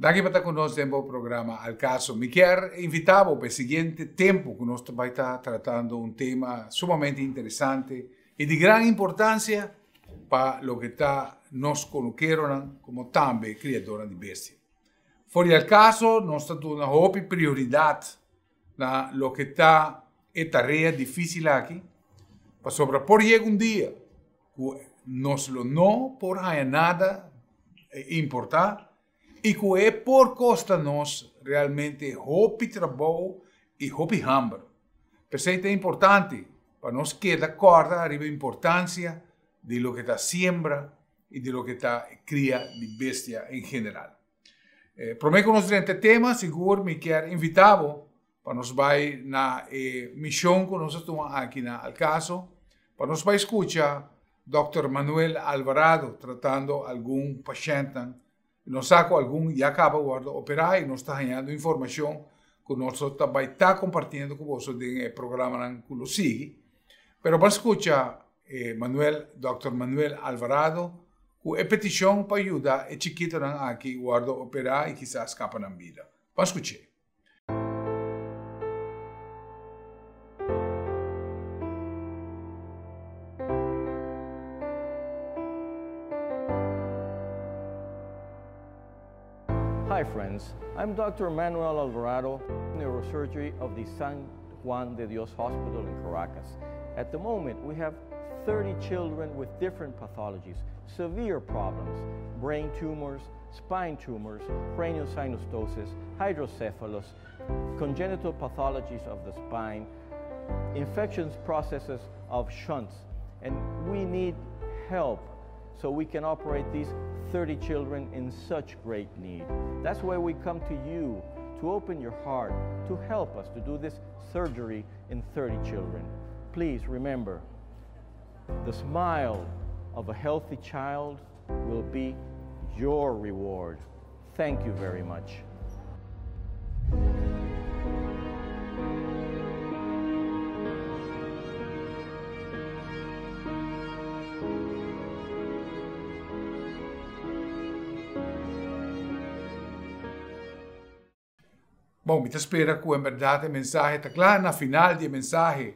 Danki pa ta ku nos den bo programa Al Caso. Mi kier invitá bo pa e siguiente tempu ku nos ta bai ta tratando un tema sumamente interesante i di gran importansia pa loke ta nos konokeronan komo tambe kriadornan di bestia. For di Al Caso nos ta duna hopi prioridat na loke ta e tarea difísil aki, pasobra por yega un dia ku nos lo no por haña nada importá i ku e por kosta nos realmente hopi trabou i hopi hamber. P'esei ta importante pa nos keda kòrda ariba importansia di loke ta siembra i di loke ta kria di bestia en general. Promé ku nos drenta e tema, sigur mi kier invitá bo pa nos bai na e mishon ku nos a tuma aki na Alcaso, pa nos bai skucha Dòkter Manuel Alvarado tratando algun pashèntnan. Nos sa ku algun ya kaba wòrdu operá i nos ta hañando informashon ku nos lo ta bai ta kompartiendo ku boso den e programanan ku lo sigui. Pero ban skucha Manuel, Dòkter Manuel Alvarado ku e petishon pa yuda e chikitonan aki wòrdu operá i kisas skapa nan bida. Ban skuch'é. Hi friends, I'm Dr. Manuel Alvarado, neurosurgery of the San Juan de Dios Hospital in Caracas. At the moment, we have 30 children with different pathologies, severe problems, brain tumors, spine tumors, craniosynostosis, hydrocephalus, congenital pathologies of the spine, infections processes of shunts, and we need help so we can operate these 30 children in such great need. That's why we come to you to open your heart, to help us to do this surgery in 30 children. Please remember, the smile of a healthy child will be your reward. Thank you very much. Bon, mi ta spera ku en bèrdat e mensahe ta kla. Na final di e mensahe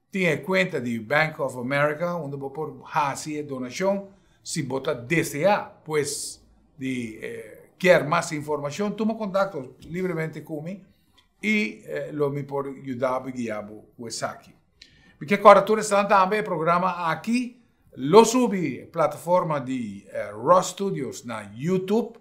tin e kuenta di Bank of America unda bo por hasi e donashon si bo ta deseá. Pues di kier mas informashon tuma kontakto libremente ku mi i lo mi por yuda bo i guia bo ku esaki. Mi ke kòrda tur esnan tambe e programa aki lo subi plataforma di Ross Studios na YouTube.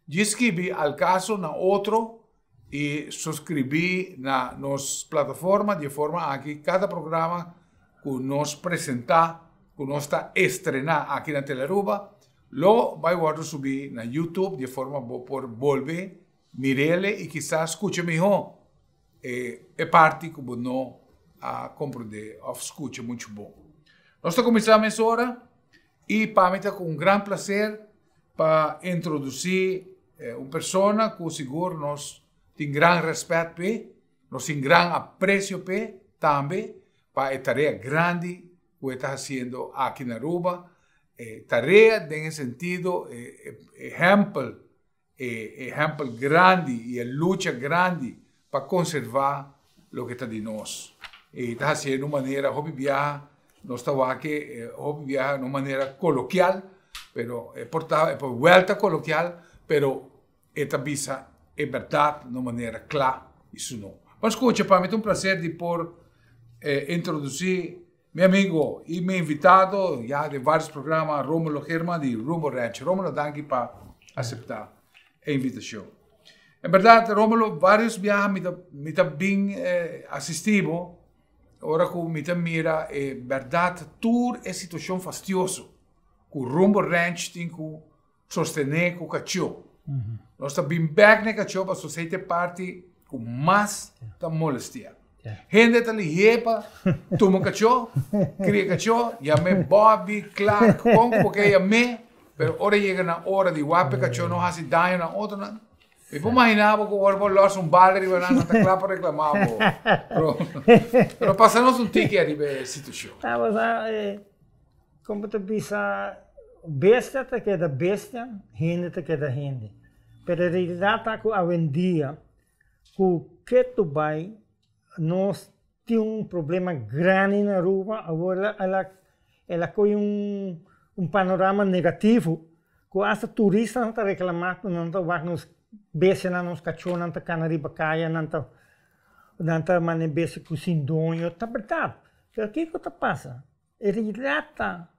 Djis skibi Al Caso na otro i suskribí na nos plataforma. Di e forma aki kada programa ku nos presentá, ku nos ta estrená aki na Telearuba, lo bai wòrdu subí na YouTube. Di e forma bo por bolbe mir'el i kisas skucha mihó e parti ku bo no a komprendé òf skucha muchu bon. Nos ta kuminsá mesora i pa mi ta ku un gran plaser Pa introdusí un persona ku sigur nos tin gran rèspèt p'e, nos tin gran apresio p'e tambe pa e tarea grandi ku e ta hasiendo aki na Aruba. E tarea den e sentido, e ehèmpel, e ehèmpel grandi i e lucha grandi pa konservá loke ta di nos. I ta hasié na un manera hopi biaha nos ta wak e hopi biaha na un manera kolokial, pero e por ta e por wèlta kolokial, pero e ta bisa e bèrdat na un manera kla i sunó. Ban skucha, pa mi ta un plaser di por introdusí mi amigo i mi invitado ya den vários programa, Romulo German di Rumbo Ranch. Romulo, danki pa aseptá e invitashon. En berdad, Romulo, varios biaha mi ta, mi ta bin eh, asisti bo, ora ku mi ta mira e berdad tur e situacion fastioso ku Rumbo Ranch tin ku sostene ku kachó. Nos ta bin bek na e kachó pasobra esei ta e parti ku mas ta molestia. Hende ta lihé pa tuma kachó, kria kachó, yam'é Bobby, Clark, kon ku bo ke yam'é, pero ora yega na ora di wak pa e kachó no hasi daño na otronan, mi por imaginá bo ku ora bo lòs un bala riba nan, nan ta kla pa reklamá bo. Pero, pero pasa nos un tiki ariba e situashon. Kon bo ta bisa, bestia ta keda bestia, hende ta keda hende. Pero e realidat ta ku awendia ku ketu bai nos tin un problema grandi na Aruba, awor el a el a kohe un un panorama negativo ku asta turistanan ta reklamá ku nan ta wak nos bestianan, nos kachónan ta kana riba kaya, nan ta nan ta manda e bestia ku sin doño, ta bèrdat. Pero kiko ta pasa? E realidat ta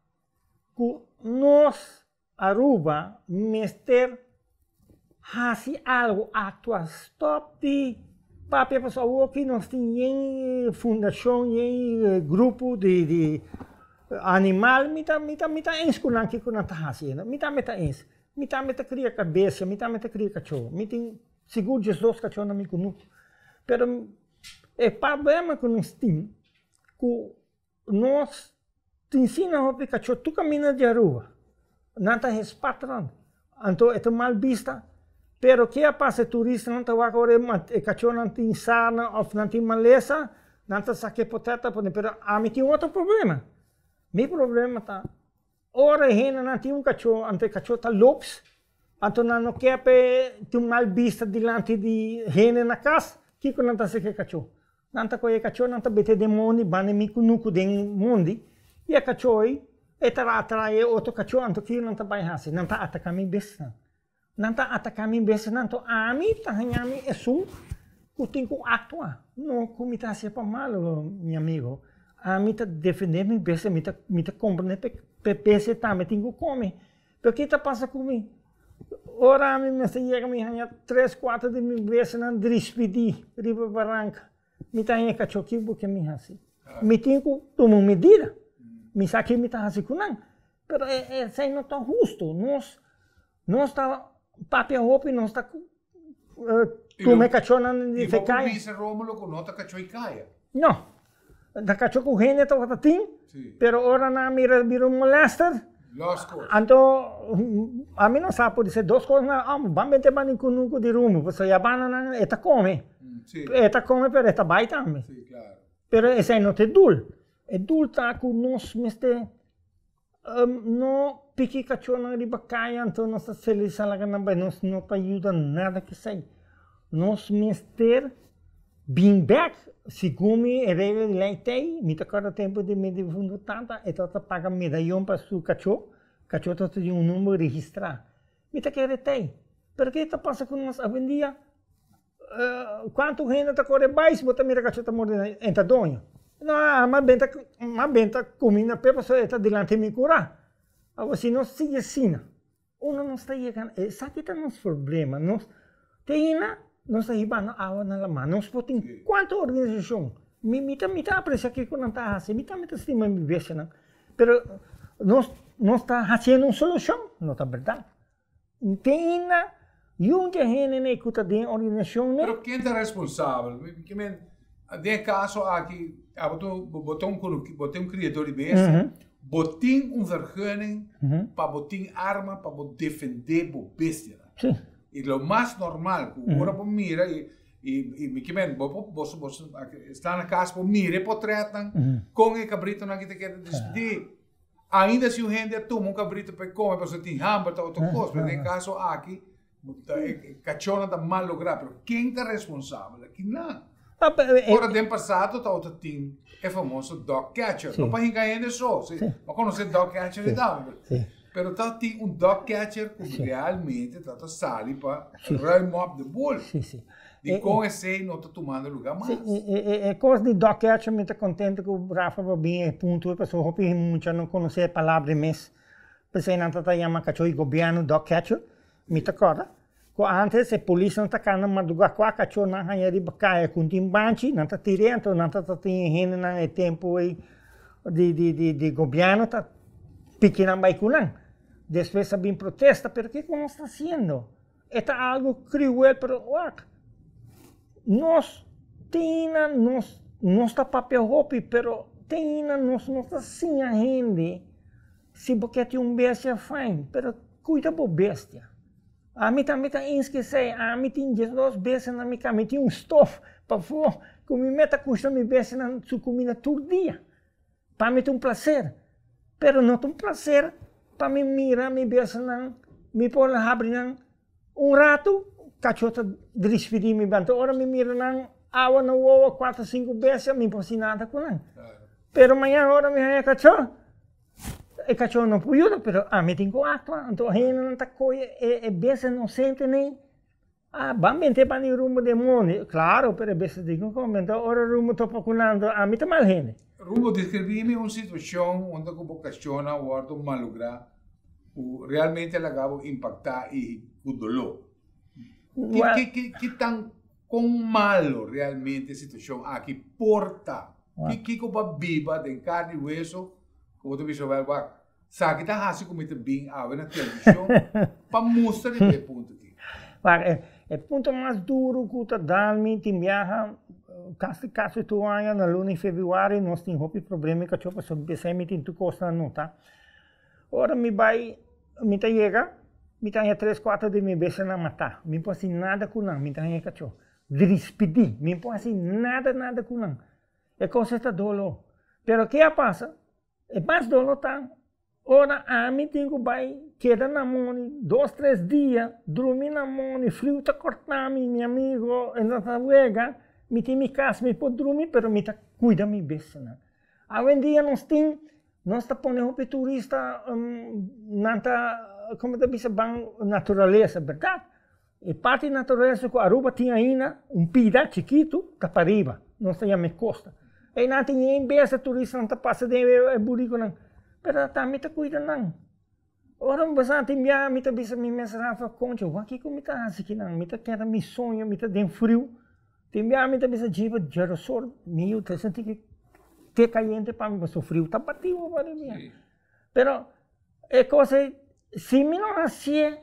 ku nos Aruba mester haci algo, actua, stop di papia pasobra awor aki nos tin yen fundacion, yen grupo di animal, mi ta mi ta mi ta eens cu nan kico nan ta haci, mi tambe ta eens, mi tambe ta cria bestia, mi tambe ta cria cacho, mi tin sigur diesdos cacho na mi cunucu, pero e problema cu nos tin cu Nos tin sina hopi kachó tur kaminda di Aruba. Nan ta hespat rònt. Anto e ta mal bista. Pero ke a pasa e turistanan ta wak ora e kachónan tin sarna òf nan tin malesa, nan ta saka e potèt ta pone. Pero ami tin otro problema. Mi problema ta ora e hendenan tin un kachó anto e kachó ta lops, anto nan no ke pa e tin un mal bista dilanti di hende na kas, kiko nan ta hasi ku e kachó? Nan ta kohe e kachó, nan ta bete den mondi, banda mi kunuku den mondi, i e kachó ei, e ta atrae e otro kachó, anto kiko nan ta bai hasi? Nan ta ataká mi bestianan. Nan ta ataká mi bestianan, anto ami ta haña mi esun ku tin ku aktua. No ku mi ta hasié pa malu, mi amigo. Ami ta defendé mi bestia, mi ta mi ta komprendé pa e bestia tambe tin ku kome. Pero ki ta pasa ku mi? Ora mi mester yega mi haña tres kuater di mi besenan drispidí riba baranka. Mi ta haña kachó ki bo ke mi hasi? Mi tin ku tuma un medida. Mi sa ki mi ta hasi ku nan. Pero esei no ta hustu. Nos nos ta papia hopi, nos ta tuma e kachónan di fe kaya. I bo ku bisa Romulo ku no ta kachó i kaya? No. Ta kachó ku hende tabata tin, pero ora nan a mira bira un molester, anto ami no sa por di ser dos kos nan, oh ban bente banda di kunuku di rumbo, pasobra ya banda nan e ta kome, e ta kome pero e ta bai tambe. Pero esei no ta e dul, e dul ta ku nos mester no piki kachónan riba kaya anto nos ta stelisa laga nan bai, nos no ta yuda nada ku esei. Nos mester bin bek segun mi e regla di lei t'ei, mi ta kòrda tempu di mi difuntu tata e tabata paga medayon pa su kachó, kachó tabata tin un number registrá. Mi ta kere t'ei, pero ke ta pasa ku nos awendia? Kuantu hende ta kore bai si bo ta mira kachó ta morde nan e ta doño? No, m'a benta m'a benta kuminda p'e pasobra e ta dilanti mi kurá. Awor si nos sigui asina, unda nos ta yega? Esaki ta nos problema, nos te hina nos ta hibando awa na laman, nos por tin kuantu organisashon, mi mi ta mi ta apresia kiko nan ta hasi, mi tambe ta stima mi bestianan, pero nos nos ta hasiendo un solushon? No ta bèrdat. Te hina yun dje hende nei ku ta den organisashon nei. Pero ken ta responsabel? Ke men, den e kaso aki, abo ta bo ta un bo ta un kriador di bestia, bo tin un vergunning pa bo tin arma pa bo defendé bo bestianan. I lo mas normal ku ora bo mira i i mi ke men bo por boso boso sta na kas por mira e potretnan kon e kabritonan aki ta keda despidí. Ainda si un hende a tuma un cabrito pa e come pasobra tin hamber ta otro cos, pero den e caso aki e cachonan ta mal logra, pero ken ta responsabel aki? Nan. Ora den pasado tabata tin e famoso dog catcher, no pa hinca hende so, si, bo conoce dog catcher e tambe, pero ta tin un dog catcher cu realmente ta ta sali pa ruim op de boel. Dikon esei no ta tumando luga mas? Sí, e kos di dog catcher mi ta kontento ku Rafa por bin e punto ei pasobra hopi mucha no konosé e palabra ei mes. P'esei nan ta ta yama kachó di gobièrnu dog catcher. Mi ta kòrda ku ántes e polisnan ta kana madrugá kua kachó nan haña riba kaya ku tin banchi nan ta tir'é anto nan ta ta tin e hendenan e tempu ei di di di di gobièrnu ta piki nan bai ku nan. Despues a bin protesta pero kiko nos ta hasiendo? E ta algo cruel pero wak nos tina nos nos ta papia hopi pero tina nos no ta siña hende si bo ke tin un bestia fijn pero cuida bo bestia ami tambe ta eens ke esey ami tin diesdos bestia na mi cas mi tin un stof pafo cu mi meta cushna mi bestianan su cuminda tur dia Pa mi ta un placer, pero no ta un placer pa mi mira mi besanan, mi por habri nan. Un ratu, kachó ta drispidí mi banta. Ora mi mira nan awa na wowo kuater sinku bestia, mi por hasi nada ku nan. Pero mañana ora mi haña kachó, e kachó no por yuda, pero ami tin ku aktua. Anto hendenan ta kohe e bestia inosente nei, ah ban bent'é ban di rumbo den mondi. Klaro, pero e bestia tin ku kome. Anto ora rumbo topa ku nan, anto ami ta mal hende. Rumbo, deskribí mi un situashon unda ku bo kachónan a wòrdu malográ ku realmente a laga bo impaktá i ku doló. Ki, ki, ki tan kon malo realmente e situashon aki por ta? Ki, kiko bo a biba den karni i weso ku bo ta bisa wèl wak, esaki ta hasi ku mi ta bin awe na televishon pa mustra riba e punto aki? Wak, e, e punto mas duru ku ta dal mi tin biaha kasi kasi tur aña na luna di februari nos tin hopi problema i kachó pasobra p'esei mi tin tur kosnan anotá. Ora mi bai, mi ta yega, mi ta haña tres kuater di mi bestianan matá. Mi por hasi nada ku nan, mi ta haña kachó. Drispidí, mi por hasi nada, nada ku nan. E kos ta doló. Pero ke a pasa? E mas doló ta ora ami tin ku bai keda na moni dos, tres dia, drumi na moni, friu ta kòrta mi, mi amigo e no ta wega, mi tin mi kas, mi por drumi, pero mi ta kuida mi bestianan. Awendia nos tin Nos ta pone hopi turista nan ta como ta bisa ban naturalesa berdad e parti naturalesa cu Aruba tin ainda un pida chikito ta pariba nos ta yama e costa eynan tin yen bes turistanan ta pasa den e buriconan pero tambe ta cuida nan ora mi basa tin bia mi ta bisa mi mes Rafa concho wak kico mi ta haci kinan mi ta keda mi soño mi ta den friu. Tin bia mi ta bisa djiba djerosor mi yu ta sinti ki te kayente pa mi pasobra friu ta bati bo pa di. Pero e kos ei si mi no hasié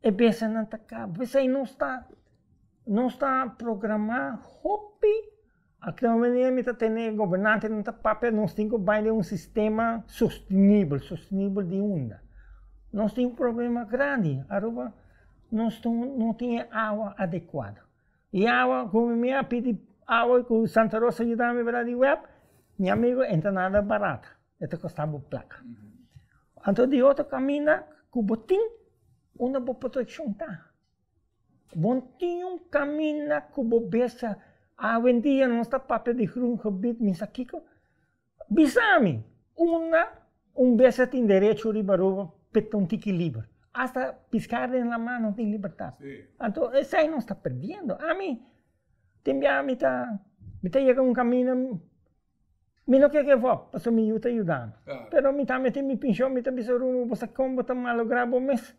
e bestianan ta kaba. P'esei nos ta nos ta programá hopi aktualmente mi ta tene gobernantenan ta papia nos tin ku bai den un sistema sostenibel, sostenibel di unda? Nos tin un problema grandi Aruba. Nos no tin e awa adekuado. E awa ku mi a pidi awa ku Santa Rosa yuda mi bira di web, mi amigo e ta nada barata, e ta kosta bo plaka. Anto di otro kaminda ku bo tin unda bo protekshon ta. Bo no tin un kaminda ku bo besa awendia nos ta papia di groengebied mi sa kiko. Bisa mi, unda un bestia tin derecho riba Aruba p'e ta un tiki liber? Hasta piscar den lama no tin libertad. Anto esei nos ta perdiendo. Ami, tin bia mi ta, mi ta yega un camino, mi no ke give up, pasobra mi yu ta yuda mi. Pero mi tambe tin mi pension, mi ta bisa Aruba, bo sa kon bo ta malogra bo mes?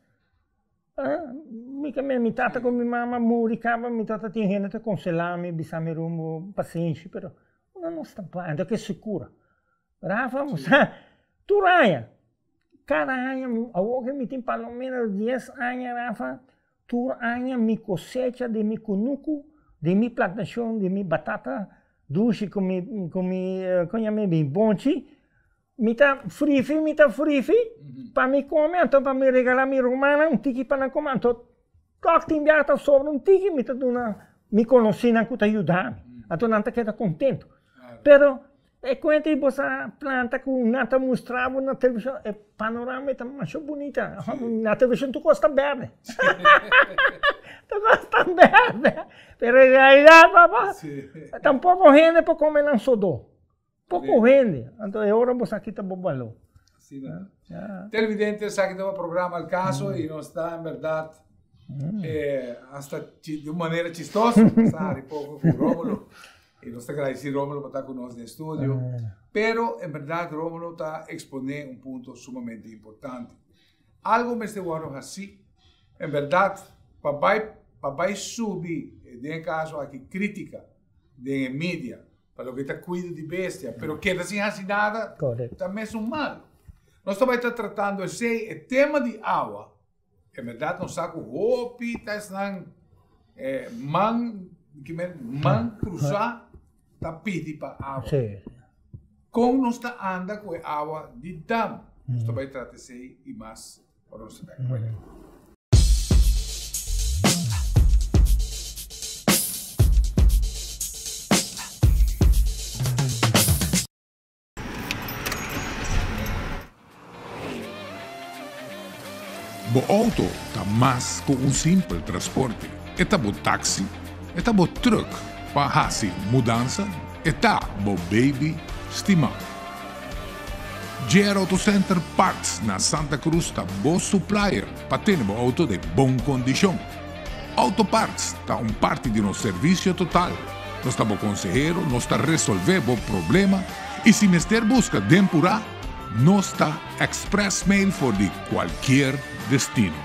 Mi ke mi tata ku mi mama muri kaba, mi tata tin hende ta konsela mi, bisa mi rumbo, pasenshi, pero Unda nos ta bai? Anto ke sekura. Rafa, bo sa, tur aña, kada aña, awor ke mi tin pa lo menos dies aña, Rafa, tur aña mi kosecha di mi kunuku, di mi plantashon, di mi batata dushi ku mi, ku mi, kon yama e, mi bonchi, mi ta frifi, mi ta frifi pa mi kome, anto pa mi regala mi rumannan un tiki pa nan kome, anto Tòg tin biaha ta sobra un tiki mi ta duna mi konosínan ku ta yuda mi. Anto nan ta keda kontentu. Pero e kuenta di bo sa planta ku nan ta mustra bo na televishon, e panorama ta masha bunita. Na televishon tur kos ta bèrdè. Tur kos ta bèrdè. Pero en realidat, papa, tampoko hende por kome nan sodó. Poko hende. Anto e ora bo sa kita bo baló. Asina. Ja. Televidente, esaki ta programa Al Caso y nos ta en verdad hasta di un manera chistoso nos a hari poco cu Rómulo y nos ta agradeci Rómulo pa ta cu nos den estudio. Pero en verdad Rómulo ta expone un punto sumamente importante. Algo mester wordo haci en verdad pa bay pa bay subi den e caso aki critica den e media Pa loke ta cuido di bestia, pero keda sin haci nada ta mesun malo. Nos ta bay ta tratando esey, e tema di awa, en berdad nos sa cu hopi ta esnan man, man cruza ta pidi pa awa. Con nos ta anda cu e awa di dam? Nos ta bay trata esey y mas ora nos ta bek. Bo auto ta mas cu un simpel transporte. E ta bo taxi, e ta bo truck pa haci mudanza, e ta bo baby stima. JR Auto Center Parts na Santa Cruz ta bo supplier pa tene bo auto den bon condicion. Auto Parts ta un parti di nos servicio total. Nos ta bo consehero, nos ta resolve bo problema y si mester busca den pura, nos ta express mail for di cualkier destino.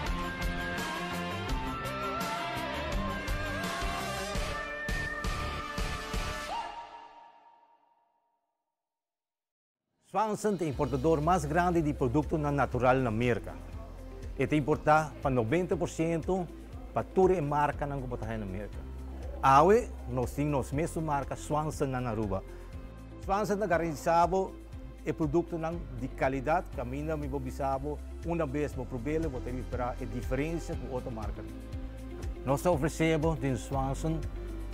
Swanson ta e importador mas grandi di produktonan natural na Merka. E ta importá pa 90% pa tur e markanan ku bo ta haña na Merka. Awe nos tin nos mesun marka Swanson na Aruba. Swanson ta garantisá bo e produktonan di kalidat kaminda mi por bisa bo una bes bo prob'el bo ta ripará e diferensia ku otro marka tin. Nos ta ofresé bo den Swanson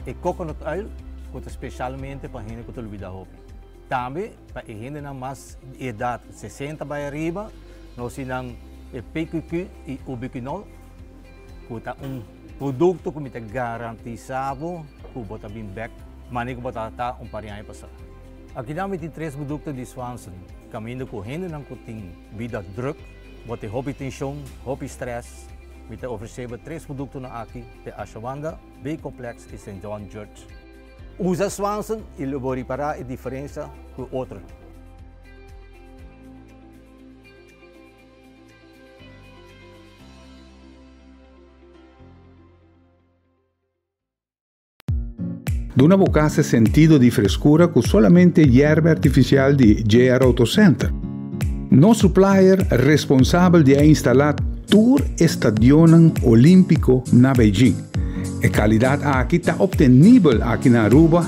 e coconut oil ku ta spesialmente pa hende ku ta lubidá hopi. Tambe pa e hendenan mas di edat 60 bai ariba, nos tin nan e PQQ i Ubiquinol, ku ta un produkto ku mi ta garantisa bo ku bo ta bin bek manera ku bo tabata un par di aña pasá. Akinan mi tin tres produkto di Swanson, kaminda ku hendenan ku tin bida druk, bo tin hopi tenshon, hopi strès, mi ta ofresé bo tres produktonan aki, te Ashawanda, B-Complex i Saint John Church. Usa Swanson y lo bo ripara e diferencia cu otronan. Duna bo cas e sentido di frescura cu solamente yerba artificial di JR Auto Center. Nos supplier responsabel di a instala tur e stadionnan olimpico na Beijing. E calidad aki ta obtenibel aki na Aruba,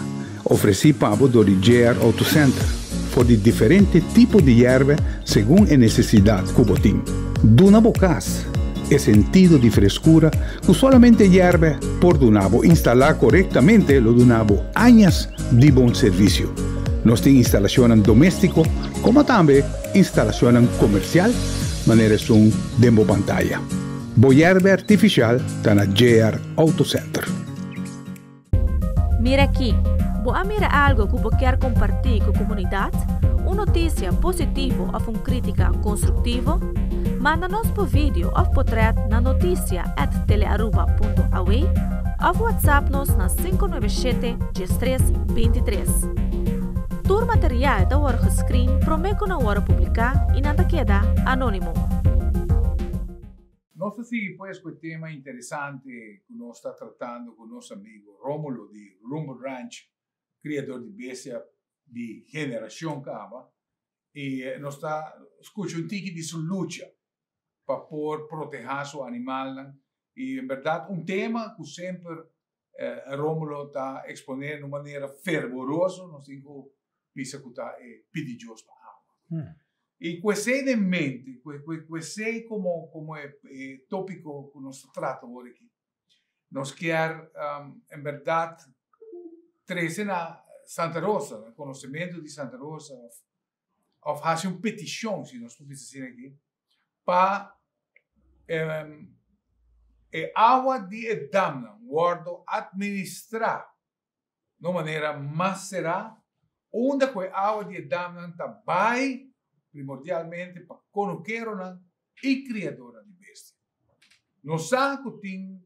ofreci pa bo dor di JR Auto Center, for di diferente tipo di yerbe segun e necesidad cu bo tin. Duna bo cas e sentido di frescura cu solamente yerbe por duna bo. Instala corectamente lo duna bo añas di bon servicio. Nos tin instalacionnan domestico como tambe instalacionnan comercial manera esun den bo pantaya. Bo yerbe artificial ta na JR Auto Center. Mira aki, bo a mira algo cu bo kier comparti cu comunidad? Un noticia positivo of un critica constructivo? Manda nos bo video of potret na noticia@telearuba.aw of WhatsApp nos na 597 13 23. Tur material ta worde gescreen prome cu nan worde publica y nan ta keda anonimo. Nos ta sigui pues cu e tema interesante cu nos ta tratando cu nos amigo Romulo di Rumbo Ranch, criador di bestia di generacion caba, y nos ta scucha un tiki di su lucha pa por proteha su animalnan y en berdad un tema cu semper Romulo ta expone na un manera fervoroso, nos tin cu bisa cu ta e pidi Dios pa awa. Y cu esey den mente, cu esey como como e topico cu nos ta trata awor aki, nos kier en berdad trece na Santa Rosa, na conocemento di Santa Rosa, of haci un peticion, si nos por bisa asina aki, pa e awa di e damnan wordo administra na un manera mas será, unda ku e awa di e damnan ta bai primordialmente pa konokeronan i kriadornan di bestia. Nos sa ku tin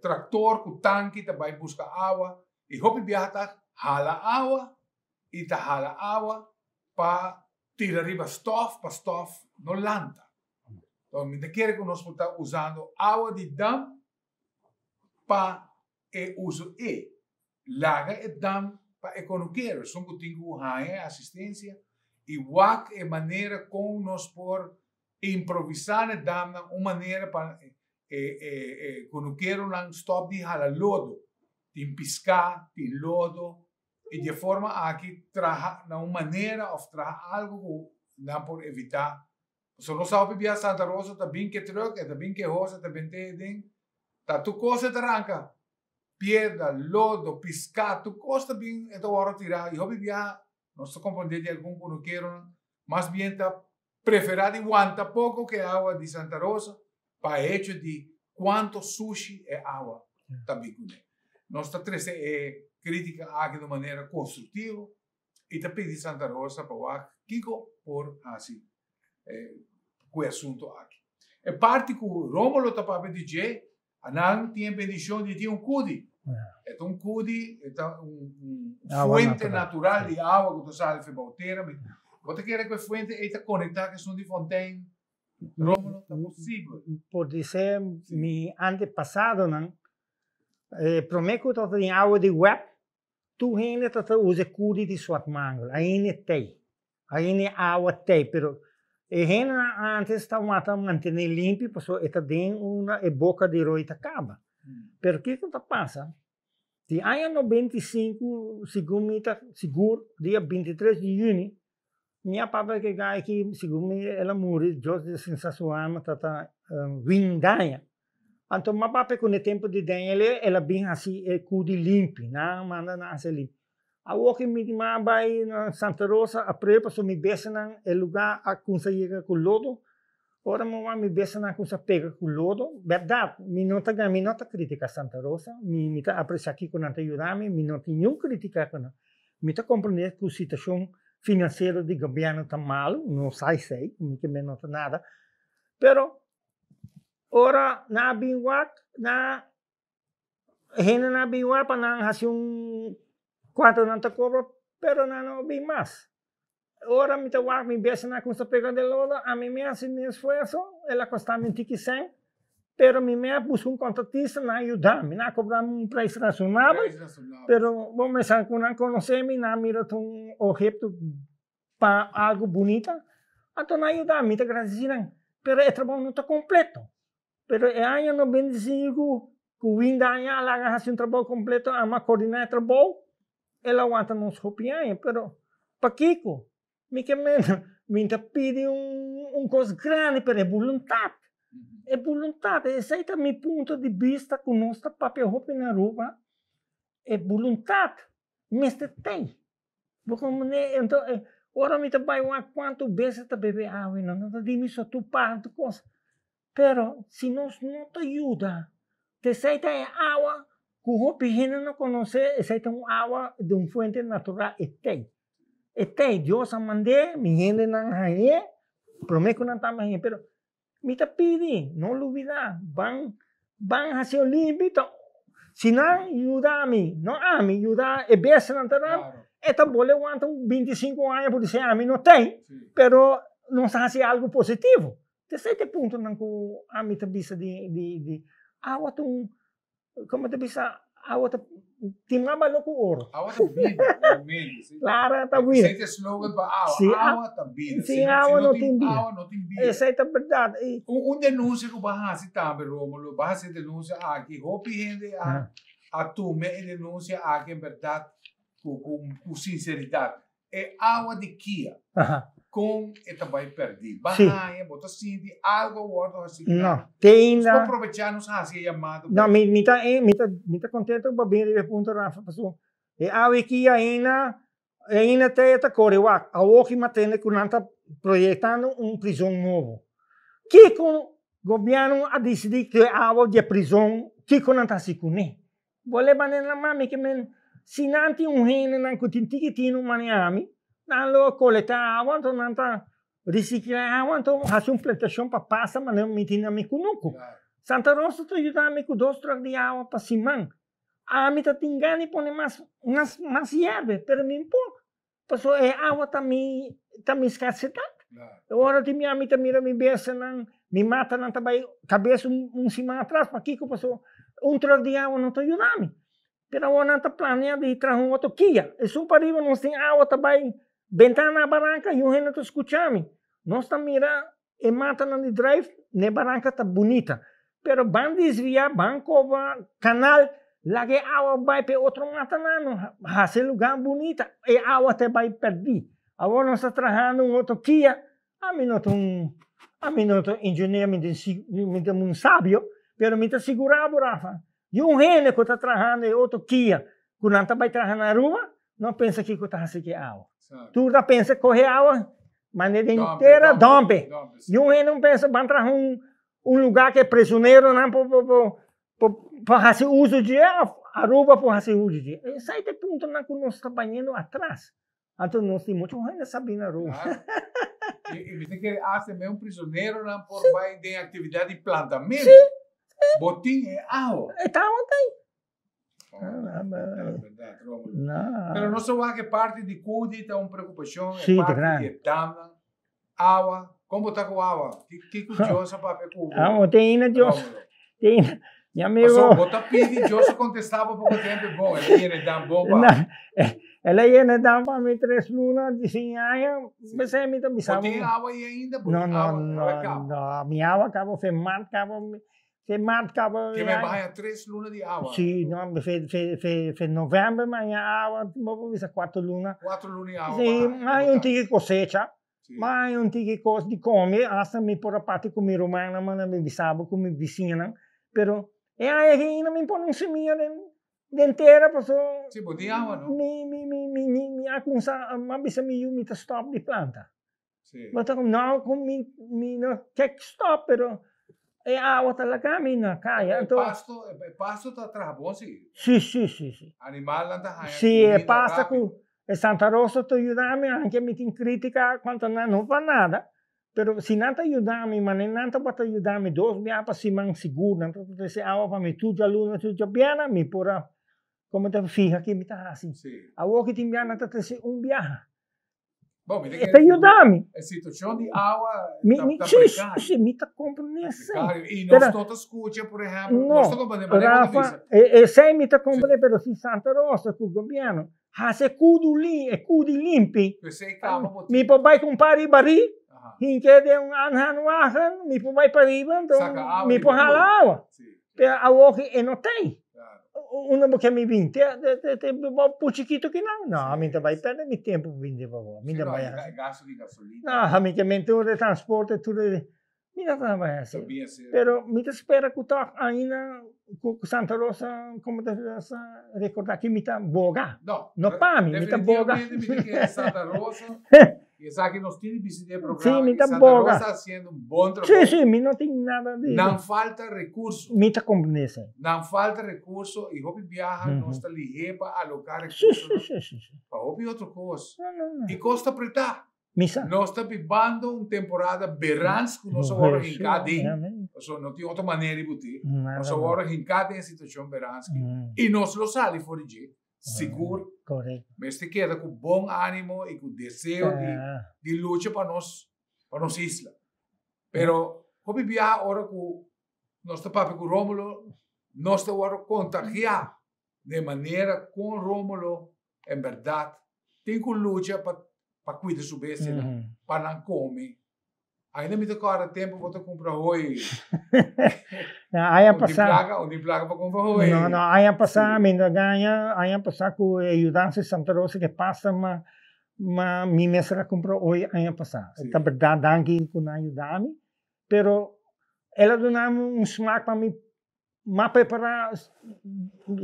traktor ku tanki ta bai buska awa i hopi biaha ta hala awa i ta hala awa pa tira riba stof pa stof no lanta. Enton mi ta kere ku nos por ta usando awa di dam pa e uso e. Laga e dam pa e konukero, esun ku tin ku haña e asistensia i wak e manera kon nos por improvisá na e damnan un manera pa e e konukeronan stòp di hala lodo. Tin piská, tin lodo i di e forma aki traha na un manera òf traha algu ku nan por evitá. Pasobra nos sa hopi bia Santa Rosa ta bin ke trùk, e ta bin ke hos, e ta bent'é den. Ta tur kos e ta ranka. Piedra, lodo, piská, tur kos ta bin e ta wòrdu tirá. I hopi bia nos ta komprondé di algun kunukeronan mas bien ta preferá di wanta poko ke awa di Santa Rosa. Pa e hecho di cuanto sushi e awa ta bin cune. Nos ta trece e critica aki di un manera constructivo y ta pidi Santa Rosa pa wak kico por haci cu e asunto aki. E parti cu Romulo ta papia di dje, anan tin e bendicion di tin un cudi. E ta un cudi, e ta un fuente natural di awa cu ta sali for bou tera. Bo ta kere cu e fuente ey ta conecta cu esun di Fontein? Romulo, ta posibel? Por dice mi antepasadonan, e prome cu ta tin awa di web, Tur hende ta ta usa e kudi di swart mangel, ainda e tei, ainda e awa tei, pero e hendenan antes ta wanta mantene limpi pasobra e ta den unda e boka di roi ta kaba. Pero kiko ta pasa? Di aña 95, segun mi ta sigur, dia 23 di yüni, mi a papia ku e gai aki, segun mi el a muri, Dios desensa su alma, ta ta windaña. Anto m'a papia ku n'e tempu di Daniel e el a bin hasi e kudi limpi, nan a manda nan hasi limpi. Awor ki mi m'a bai na Santa Rosa a prueba pasobra mi besanan e lugá a kumsa yega ku lodo. Ora mi wak mi besanan a kumsa pega ku lodo. Bèrdat, mi no ta mi no ta kritika Santa Rosa, mi mi ta apresiá kiko nan ta yuda mi, mi no tin niun kritika ku nan. Mi ta komprendé ku situashon finansiero di gobièrnu ta malu, no sa esei, mi ke men no ta nada, pero Ora nan a bin wak, nan hendenan a bin wak pa nan hasi un kuantu nan ta kobra, pero nan no a bin mas. Ora mi ta wak mi bestianan a kuminsá pega den lodo, ami mi a hasi mi esfuerso, el a kosta mi un tiki sèn, pero mi mi a buska un kontratista, nan a yuda mi, nan a kobra mi un preis rasonabel, pero bo mester ku nan konosé mi, nan a mira ta un obheto pa algo bunita, anto nan a yuda mi, mi ta gradisí nan, pero e trabou no ta kompleto. Pero e aña 95 ku winda aña a laga hasi un trabou kompleto, ami a kordiná e trabou, el a wanta nos hopi aña, pero pakiko? Mi ke men, mi ta pidi un kos grandi, pero e boluntat, e boluntat, esei ta mi punto di bista ku nos ta papia hopi na Aruba, e boluntat mester tei. Bo komprendé? Enton, ora mi ta bai wak kuantu bes ta bebe awa, nan no ta di mi so tur paha tur kos. Pero si nos no ta yuda, t'esei ta e awa ku hopi hende no konosé, esei ta un awa di un fuente natural, e tei. E tei, Dios a mand'é, mi hendenan hañ'é, promé ku nan tabata hañ'é, pero Mi ta pidi, no lubida, ban ban hasi un limpi, ta si nan yuda mi, no ami, yuda e bestianan ta nan, e ta bole wanta un 25 aña por disi ami no tei, pero nos a hasi algo positivo. T'esei ta e puntonan ku ami ta bisa di di di awa ta un Como ta bisa, awa ta tin mas balor cu oro. Awa ta bida, realmente. Si. Claro, ta bida. Esey ta e slogan pa awa. Si, awa ta bida. Sin awa no tin bida. Awa no tin bida. Esey ta berdad. I un denuncia cu bo a haci tambe, Romulo, bo a haci e denuncia aki. Hopi hende a a tuma e denuncia aki en berdad cu cu sinceridad. E awa di kia, kon e ta bai pèrdí? Ba haña, bo ta sinti algu a wòrdu hasí ki nan? No, te ainda. Nos por probechá nos hasi e yamado. No, mi mi ta mi ta mi ta kontento ku bo a bini riba e punto, Rafa, pasobra e awa di kia ainda ainda te e ta kore wak. Awor ki mi a tende ku nan ta proyektando un prizon nobo. Kiko gobièrnu a disidí ku e awa di e prizon, kiko nan ta hasi kuné? Bo leba den nan mami ke men si nan tin un hendenan ku tin tiki tinu mane ami, nan lo kolekta awa anto nan ta risikla awa anto hasi un plantashon pa pasa manera mi tin na mi kunuku. Santa Rosa ta yuda mi ku dos tròk di awa pa siman. Ami ta tin gana di pone mas mas mas yerbe pero mi por pasobra e awa ta mi ta mi skarsedat. Ora di mi ami ta mira mi bestianan, mi matanan ta bai kabes un siman atras, pakiko? Pasobra un tròk di awa no ta yuda mi. Pero awor nan ta planea di traha un otro kia. Esun pariba nos tin awa ta bai benta na baranka i un hende ta skucha mi. Nos ta mira e matanan di druif na e baranka ta bunita. Pero ban desvia, ban koba kanal, laga e awa bai pa e otro matanan, no hasi e lugar bunita, e awa ta bai pèrdí. Awor nos ta trahando un otro kia, ami no ta un, ami no ta un ingenier, mi mi ta un sabio, pero mi ta sigurá bo Rafa, di un hende ku ta trahando e otro kia ku nan ta bai traha na Aruba, no pensa kiko ta hasi ku e awa. Tur ta pensa kohe awa, manda den tera, dòmpe. Di un hende un pensa ban traha un. Un lugá ku e prisoneronan por por por por por hasi uso dje òf Aruba por hasi uso dje. Esei ta e puntonan ku nos ta bayendo atras. Anto nos tin mucho hende sabí na Aruba. Claro. I, i mi ta kere hasta e meun prisoneronan por bai den aktividat di plantamentu. Sí, sí. Bo tin e awa. E ta awa ta ei. Oh, berdad, Romulo. No. Pero no so wak e parti di Cudi ta un preocupacion, Sí, e ta parti grandi. di e damnan. Awa, kon bo ta ku awa? Ki ki ku Dios a papia ku bo? Awa, te ina Dios. Romulo. Te ina. Mi amigo. Paso, bo ta pidi, Dios a contesta bo poko tempo e bon, el a yena e dam bon pa. Na, el a yena e dam pa mi tres luna, di fin aña, besei mi ta bisa Bo tin awa ei ainda? Bo No, tin no, awa, no, awa kaba? no, mi awa kaba, fe mart kaba, Fe maart kaba. Ke men baña tres luna di awa. Si, no, fe, fe, fe, fe november baña awa, bo por bisa cuatro luna. Cuatro luna di awa. Si, ma un tiki cosecha, ma un tiki cos di come, hasta mi por a parti cu mi rumannan, manda mi bisa bo cu mi bisiñanan, pero e aña aki ainda mi pone un semilla den, den tera paso. Si, bo tin awa no? Mi, mi, mi, mi, mi, mi a cuminsa, mi a bisa mi yu mi ta stop di planta. Sí. Bo ta no ku mi mi no kek stop pero e awa ta laga mi na kaya. E Anto pasto, e pasto ta traha bon si. Sí, sí, sí, sí. Animalnan ta haña Sí, e comida pasa rápido. ku e Santa Rosa ta yuda mi, aunke mi tin kritika kuanto nan no pa nada, pero si nan ta yuda mi, mane nan tabata yuda mi dos bia pa siman sigur, nan tabata trese awa pa mi tur djaluna, tur djabièrnè, mi por a komo ta fiha ki mi ta hasi. Sí. Awor ki tin bia nan ta trese un biaha. Bon, mi ta E ta yuda mi. E situacion di awa Mi, ta, mi, ta sí, precario. sí, mi ta comprende esei. Precario. Y Pero- nos no ta scucha, por ejemplo, No, nos ta comprende, manera bo ta Rafa, bisa. e, esei mi ta comprende, pero si Santa Rosa cu gobierno haci cudu li, e cudi limpi, Pesei caba bo mi por bai cu un par di barí, Aha. hinke den un aanhangwagen, mi por bai pariba, enton Saca awa mi di por bo hala cudi. awa. Sí, Pero awor ki e no tei. claro. Unda bo ke mi bin? Te te te bo pu chiquito kinan? No, mi ta bai perde mi tempo pa bin te pa bo. Mi ta bai hasi. Gasto di gasolina. No, mi ke men tur e transporte, tur e, mi no ta bai hasi. Pero mi ta spera ku tòg ainda ku Santa Rosa komo ta rekorda ki mi ta boga. No, No pa mi, mi ta boga. Definitivamente mi ta kere Santa Rosa. Y esaki nos tin di bisti den e programa. Sí, mi ta Santa boga. Rosa haciendo un bon trabou. Sí, sí, mi no tin nada di. Nan falta recurso. Mi ta comprende esei. Nan falta recurso y hopi biaha nos ta lihé pa aloca Sí, recursonan sí, sí, sí, sí. pa hopi otro cos. No, no, no. Y cos ta pretá. Mi sa. Nos ta bibando un temporada berans cu nos a worde hinca den. Pasobra no tin otro manera di buti. Nos a worde hinca den e situacion berans aki. Y nos lo sali for di dje. Sigur. Correcto. Mester keda cu bon animo y cu deseo di di lucha pa nos pa nos isla. Pero hopi biaha ora cu nos ta papia cu Romulo, nos ta worde contagia den manera con Romulo en berdad tin cu lucha pa pa cuida su bestianan, pa nan come. Ainda mi ta kòrda tempu bo ta kumpra hoi. Aña Un tin pasá. plaka, un tin plaka pa kumpra hoi. No, no, aña pasá mi no gaña, aña pasá ku e ayudansa di Santa Rosa ke pasa ma ma mi mester a kumpra hoi aña pasá. Sí. Ta bèrdat, danki ku nan a yuda mi, pero el a duna mi un smak pa mi M'a prepará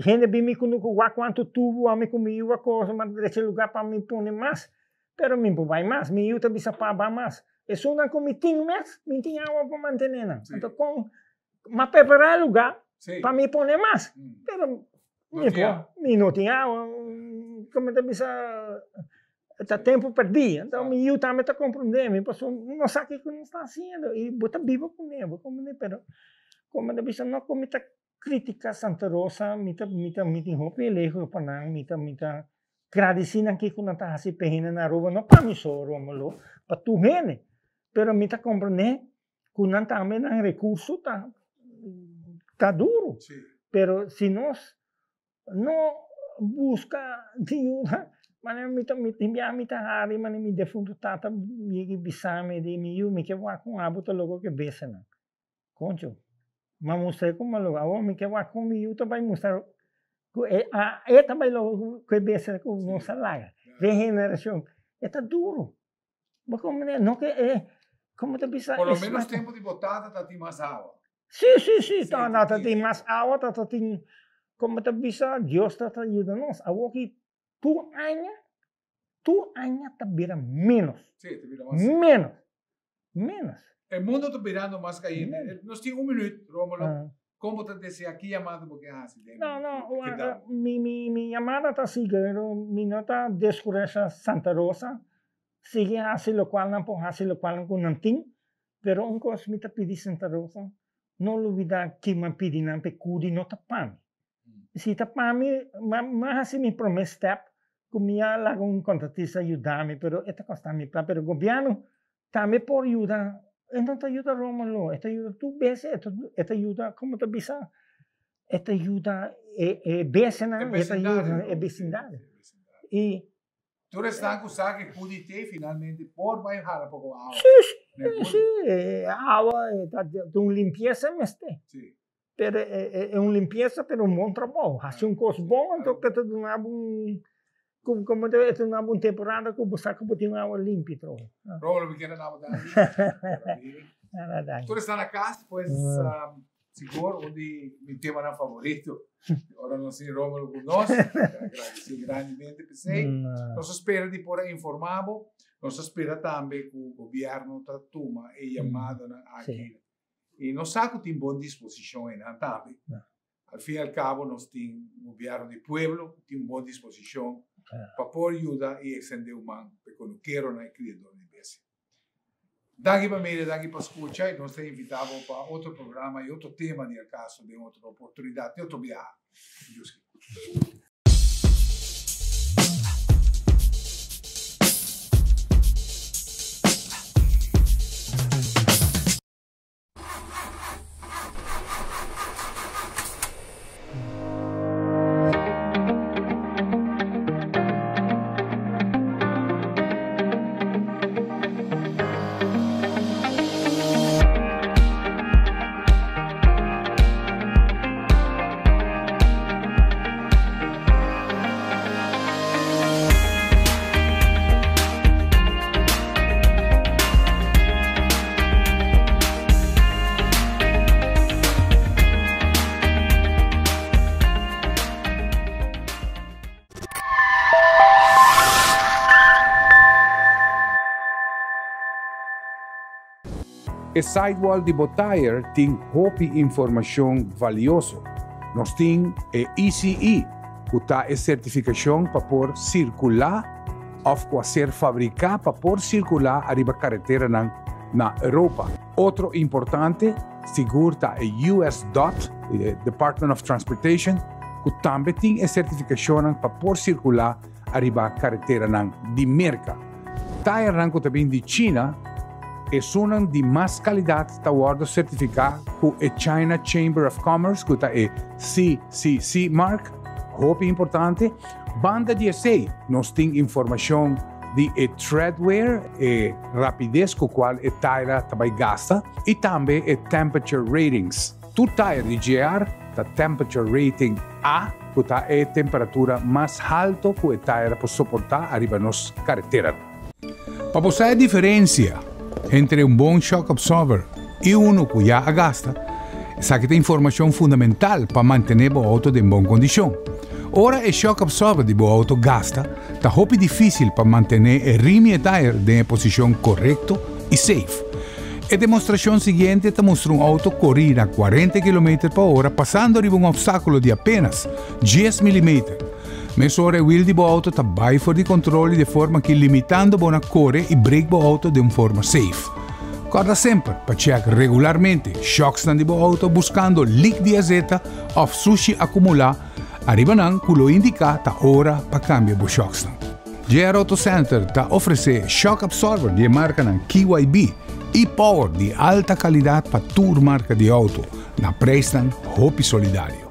hende bin mi kunuku wak kuantu tubu ami ku mi yu a kosa, m'a drecha lugá pa mi pone mas, pero mi por bai mas, mi yu ta bisa pa ba mas. Esunnan ku mi tin mes, mi tin awa pa mantené nan. Anto kon m'a prepará e lugá pa mi pone mas, pero mi por, mi no tin awa, komo ta bisa ta tempu pèrdí. Anto mi yu tambe ta komprondé mi pasobra no sa kiko nos ta hasiendo i bo ta biba kuné, bo komprondé, pero komo ta bisa no ku mi ta kritika Santa Rosa, mi ta mi ta mi tin hopi elegio pa nan, mi ta mi ta gradisí nan kiko nan ta hasi pa e hende na Aruba, no pa mi so Romulo, pa tur hende, pero mi ta komprondé ku nan tambe nan rekurso ta ta duru, pero si nos No buska di yuda, manera mi ta mi tin bia mi ta hari manera mi defuntu tata yega bisa mi di mi yu mi ke wak kon abo ta loko ke besenan. Koncho, m'a mustra kon m'a loko, awor mi ke wak kon mi yu ta bai mustra ku e a e ta bai loko ku e bese ku nos a laga. Regenerashon, e ta duru. Bo komprende? No ke e, komo ta bisa. Por lo menos tempo di bo tata ta tin mas awa. Sí, sí, sí, ta ta tin mas awa, ta ta tin, komo ta bisa, Dios ta ta yuda nos. Awor ki tur aña, tur aña ta bira menos. Sí, ta bira mas. Menos, menos. E mundo ta birando mas cayente. Nos tin un minuut, Romulo. Con bo ta desea ki yamada bo ke haci den No, no, mi, mi, mi yamada ta sigui, pero mi no ta descourasha Santa Rosa. Sigui haci locual nan por haci, locual nan cu nan tin. Pero un cos mi ta pidi Santa Rosa, no lubida ki mi a pidi nan p'e cudi no ta pa mi. Si ta pa mi, mi a haci mi prome step cu mi a laga un contratista yuda mi, pero e ta costa mi plata. Pero gobierno tambe por yuda, e no ta yuda Romulo, e ta yuda tur bes, e ta yuda, como ta bisa, e ta yuda e besenan, e ta yuda e becindario. Y Tur esnan cu sa cu pudi te finalmente por bay hala poco awa. Si, si, si, awa ta un limpieza mester. Si. Pero e un limpieza pero un bon trabou. Haci un cos bon anto ke ta duna bo un como ta duna bo un temporada cu bo sa cu bo tin un awa limpi trobe. Romulo mi kier a daba danki. Tur esnan na cas pues sigur un di mi temanan favorito. Ora nos tin Romulo cu nos, agradeci grandemente p'esey. Nos a spera di por a informa bo. Nos a spera tambe cu gobierno ta tuma e yamadanan aki. Y nos sa cu tin bon disposicion eynan tambe. Al fin y al cabo nos tin un gobierno di pueblo cu tin un bon disposicion pa por yuda y extende un man pa e conukeronan y criadornan di bestia. Danki pa mira, danki pa scucha y nos ta invita bo pa otro programa y otro tema di El Caso den otro oportunidad, den otro biaha. Dios kier. E sidewall di bo tire tin hopi informacion valioso. Nos tin e ECE, cu ta e certificacion pa por circula of cu a ser fabrica pa por circula ariba careteranan na Europa. Otro importante sigur ta e US dot, e Department of Transportation, cu tambe tin e certificacionnan pa por circula ariba careteranan di Merca. Tayernan cu ta bin di China, esunnan di mas calidad ta wordo certifica cu e China Chamber of Commerce, cu ta e CCC mark, hopi importante. Banda di esey, nos tin informacion di e treadwear, e rapidez cu cual e taira ta bay gasta, y tambe e temperature ratings. Tur taira di GR ta temperature rating A, cu ta e temperatura mas halto cu e taira por soporta ariba nos careteranan. Pa bo sa e diferencia entre un bon shock absorber y uno cu ya a gasta, esaki ta informacion fundamental pa mantene bo auto den bon condicion. Ora e shock absorber di bo auto gasta, ta hopi dificil pa mantene e rim y e tire den e posicion corecto y safe. E demostracion siguiente ta mustra un auto cori na cuarenta kilometer pa ora pasando riba un obstaculo di apenas dies milimeter. Mesora e wiel di bo auto ta bai for di control y de forma aki limitando bo na core y brake bo auto den un forma safe. Corda semper pa check regularmente shocksnan di bo auto buscando leak di azeta of sushi acumula ariba nan cu lo indica ta ora pa cambia bo shocksnan. JR Auto Center ta ofrece shock absorber di e marcanan KYB y Power di alta calidad pa tur marca di auto na prijsnan hopi solidario.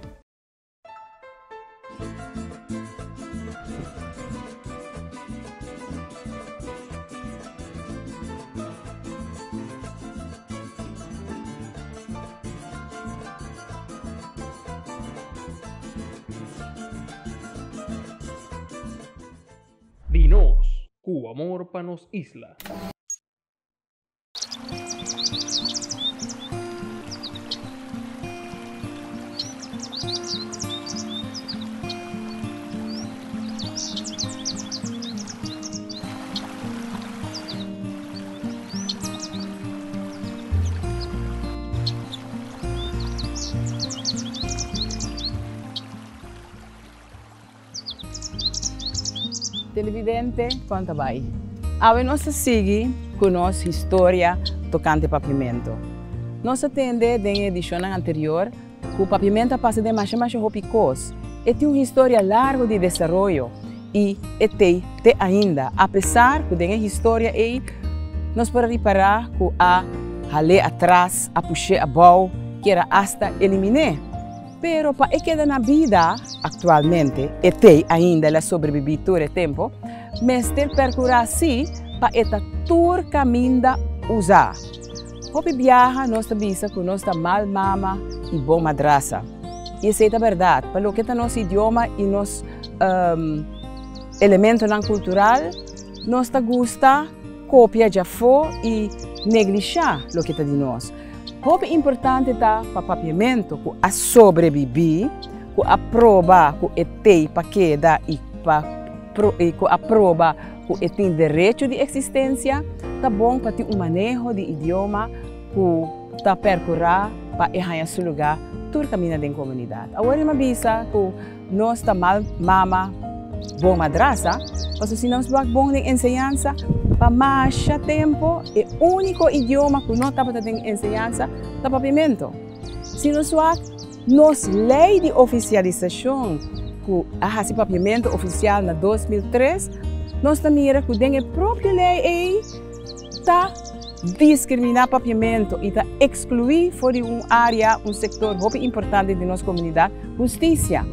Di nos, cu amor pa nos isla. Televidente, kon ta bai? Awe nos ta sigui ku nos historia tokante papiamentu. Nos a tende den e edishonnan anterior ku papiamentu a pasa den masha masha hopi kos. E tin un historia largu di desaroyo i e t'ei te ainda, apesar ku den e historia ei nos por a ripará ku a hal'é atras, a push'é abou, kier a asta elimin'é. Pero pa e keda na bida aktualmente, e t'ei ainda, el a sobrebibí tur e tempu, mester perkurá sí pa e ta tur kaminda usá. Hopi biaha nos ta bisa ku nos ta mal mama i bon madrasa. I esei ta bèrdat, pa loke ta nos idioma i nos elementonan kultural, nos ta gusta kopia djafó i neglishá loke ta di nos. Hopi importante ta pa papiamentu ku a sobrebibí, ku a proba ku e tei pa keda i pa i ku a proba ku e tin derecho di eksistensia, ta bon pa tin un maneho di idioma ku ta perkurá pa e haña su lugá tur kaminda den komunidat. Awor mi a bisa ku nos ta mal mama, bon madrasa, pasobra si nos wak bon den enseñansa, pa masha tempu e úniko idioma ku no tabata den enseñansa ta papiamentu. Si nos wak nos lei di ofisialisashon ku a hasi papiamentu ofisial na 2003, nos ta mira ku den e propio lei ei ta diskriminá papiamentu i ta ekskluí for di un área, un sektor hopi importante di nos komunidat, hustisia.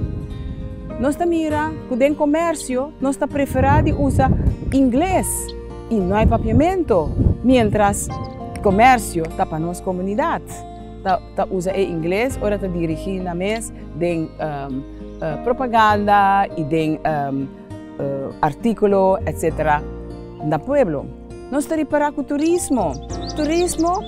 Nos ta mira ku den komersio nos ta preferá di usa ingles i no e papiamentu, miéntras komersio ta pa nos komunidat. Ta ta usa e ingles ora ta dirigí nan mes den propaganda i den artíkulo etsetera na pueblo. Nos ta ripará ku turismo, turismo,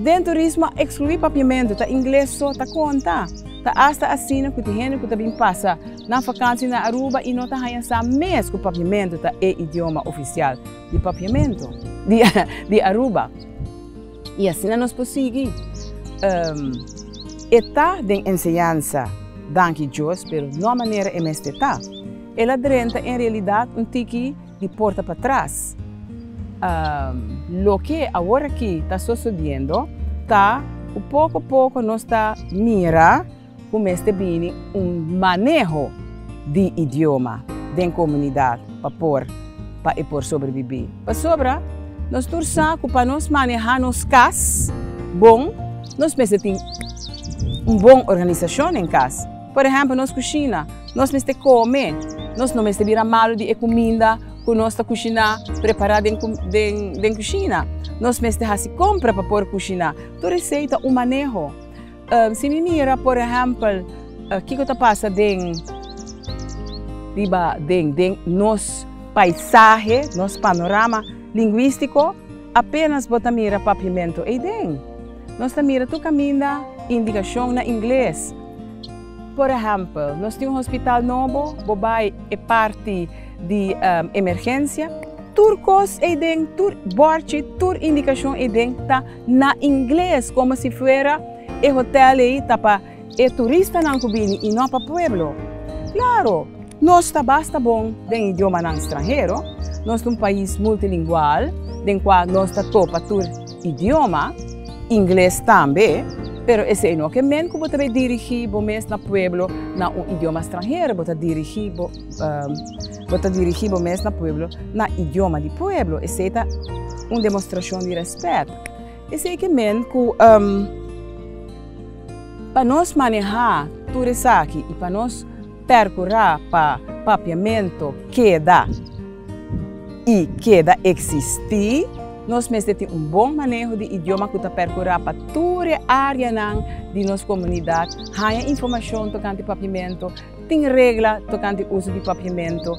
den turismo a ekskluí papiamentu, ta ingles so ta konta. Ta asta asina ku tin hende ku ta bin pasa nan fakansi na Aruba i no ta haña sa mes ku papiamentu ta e idioma ofisial di papiamentu di di Aruba. I asina nos por sigui. E ta den enseñansa, danki Dios, pero no manera e mester ta. El a drenta en realidat un tiki di porta patras. Loke awor aki ta sosodiendo ta ku poko poko nos ta mira ku mester bini un maneho di idioma den komunidat pa por pa e por sobrebibí. Pasobra nos tur sa ku pa nos manehá nos kas bon nos mester tin un bon organisashon den kas. Por ehèmpel nos kushina, nos mester kome, nos no mester bira malu di e kuminda ku nos ta kushiná, prepará den den kushina. Nos mester hasi kompra pa por kushiná. Tur esei ta un maneho. Si mi mira por ehèmpel kiko ta pasa den riba den den nos paisahe, nos panorama lingwístiko, apenas bo ta mira papiamentu eiden. Nos ta mira tur kaminda indikashon na ingles. Por ehèmpel, nos tin un hospital nobo, bo bai e parti di emergensia, tur kos eiden, tur bòrchi, tur indikashon eiden ta na ingles, komo si fuera e hotèl ei ta pa e turistanan ku bini i no pa pueblo. Klaro, nos ta basta bon den idiomanan stranhero, nos ta un pais multilingual den kua nos ta topa tur idioma, ingles tambe, pero esei no ke men ku bo ta bai dirigí bo mes na pueblo na un idioma stranhero, bo ta dirigí bo bo ta dirigí bo mes na pueblo na idioma di pueblo, esei ta un demostrashon di rèspèt. Esei ke men ku pa nos manehá tur esaki i pa nos pèrkurá pa papiamentu keda i keda eksistí, nos mester tin un bon maneho di idioma ku ta pèrkurá pa tur e áreanan di nos komunidat haña informashon tokante papiamentu, tin regla tokante uso di papiamentu